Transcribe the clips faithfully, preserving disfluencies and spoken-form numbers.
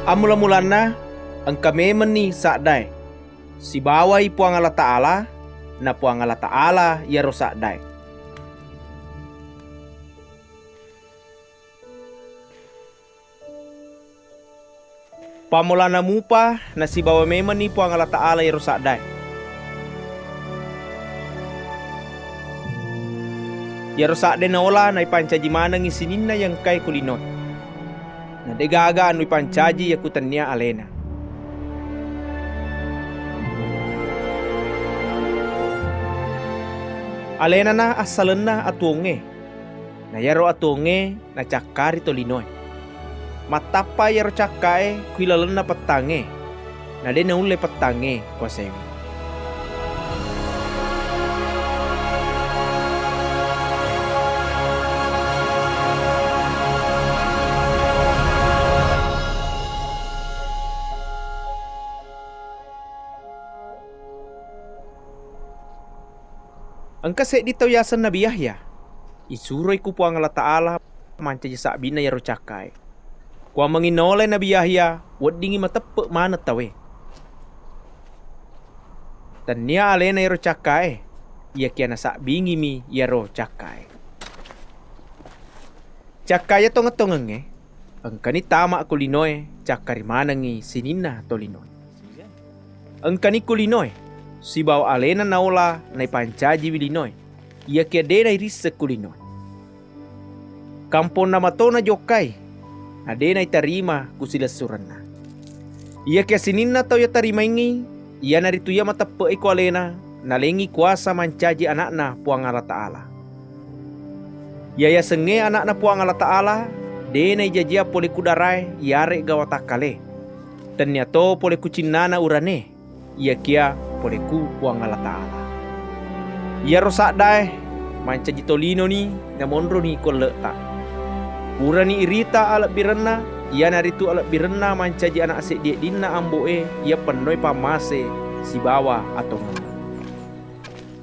Ammula-mulanna, engka memenni saddae. Sibawai Puang Allah Ta'ala, na Puang Allah Ta'ala iyaro saddae. Pammulana mupa, nasibawa memenni Puang Allah Ta'ala iyaro saddae. Iyaro sadde naola naipancaji manengngi sininna iya engkae ku linoe. Na degaga anu ipancaji iya ku tennia alena. Alenana assalenna atuongnge. Na iyaro atuongnge nacakkari tolinoe. Mattappa iyaro cakkae ku ilalenna pettangnge, na de naulle pettangnge kuasaiwi. Engka seddi tau yaseng Nabi Yahya, isuroi ku Puang Allah Ta'ala mancaji sabbinna iyaro cakkae. Kuammengngi naolai Nabi Yahya, weddingngi mateppe maneng tauwe. Tennia alena iyaro cakkae, iyakiya nasabbingimi iyaro cakkae. Cakka iya tongeng-tongengnge, engkani tama ko linoe, cakkari manengngi sininna tolinoe. Engkani ko linoe, sibawa alena naola naipancajiwi linoe, iyakiya de nairisseng ko linoe. Kamponna mato najokkai, na de naitarima ku silessurenna. Iyakiya sininna tau iya tarimaingngi, iyanaritu iya mateppe'i ko alena, nalengngi kuasa mancaji ana'na Puang Allah Ta'ala. Iya yasengnge ana'na Puang Allah Ta'ala, de naijajiang pole ku darae, iyare'ga watakkale. Tenniato pole ku cinnana urane, iyakiya pole ku Puang Allah Ta'ala. Iyaro saddae mancaji tolinoni namonroni ku elle'ta. Purani irita alebbirenna, iyanaritu alebbirenna mancaji ana' seddi-eddinna ambo'e iya pennoi pammase sibawa atongeng.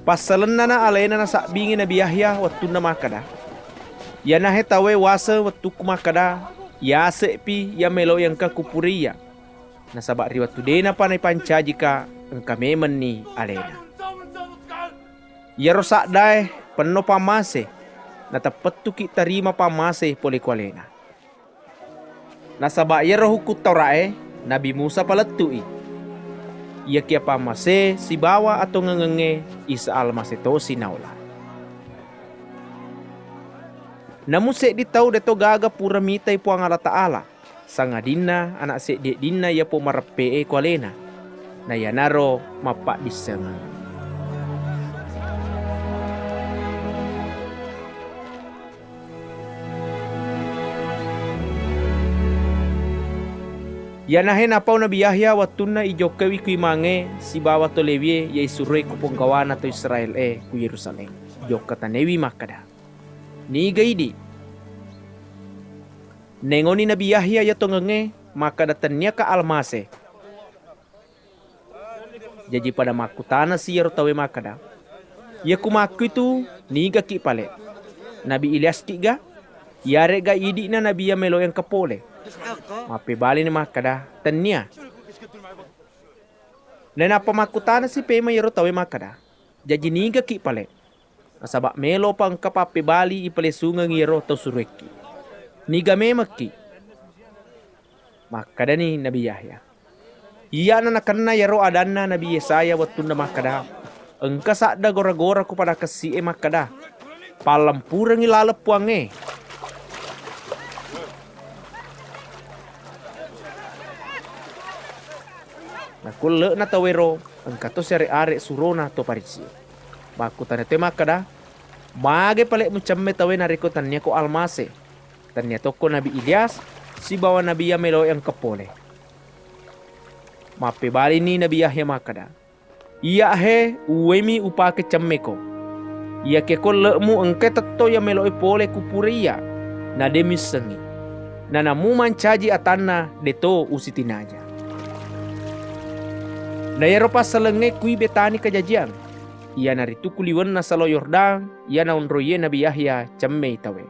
Passalennana alena nasabbingi Nabi Yahya wettunna makkada, "Iyanahe tauwe waseng wettukku makkada, yase'pi iya melo'i engka kupurei iya. Nasaba ri wettu denapa naipancajika, engka memenni alena. Iyaro saddae penno pammase, nateppettuki tarima pammase pole ku alena. Nasaba iyaro Hukkung Taura'e, Nabi Musa palettu'i. Iyakiya pammase sibawa atongengengnge Isa Almase tosi naola." Namu seddi tau deto gaga pura mitai Puang Allah Ta'ala, sangadinna ana' seddi-eddinna iya pomareppe'e ko alena, na iyanaro mappaddissengeng. Iyanahe napau Nabi Yahya wettunna ijokkaiwi ku imangnge sibawa to Lewie iya isuroi ku ponggawana to Israel e ku Yerusalem. Jokka tanewi makkada, "Niga idi?" Nengoni Nabi Yahya iya tongengnge makkada, "Tenniaka Almase." Jaji pada makkutanasi iyaro tauwe makkada, "Iya ku makkuitu, nigaki pale? Nabi Ilyaski ga? Iyare'ga idi'na nabi iya melo'i engka pole?" Mappebalini makkada, "Tennia." Nainappa makkutanasi pemeng iyaro tauwe makkada, "Jaji nigaki pale? Nasaba melopa engka pappebali ipalesungeng iyaro tau suroekki. Niga memekki?" Makkadani Nabi Yahya, iyana nakenna iyaro adanna Nabi Yesaya wettunna makkada, "Engka sadda gora-gora ku pada kessi'e makkada, 'Pallempurengngi laleng Puangnge.'" Nakulle'na tauwero engka to siare-are surona to Farisi. Makkutana toi makkada, "Mage pale mucemme tauwe narekko tenniako Almase? Tennia tokko Nabi Ilyas sibawa nabi iya meloe engka pole." Mappebalini Nabi Yahya makkada, "Iya'he uwemi upake cemmeko. Iyakiya kolle'mu engkai tetto iya meloe pole ku pura iya, na de missengngi. Nanamu mancaji atanna deto usitinaja." Na iyaro passalengnge kui Betani kajajiang, iyanaritu ku liwenna Salo Yordan, iya naonroie Nabi Yahya cemmei tauwe.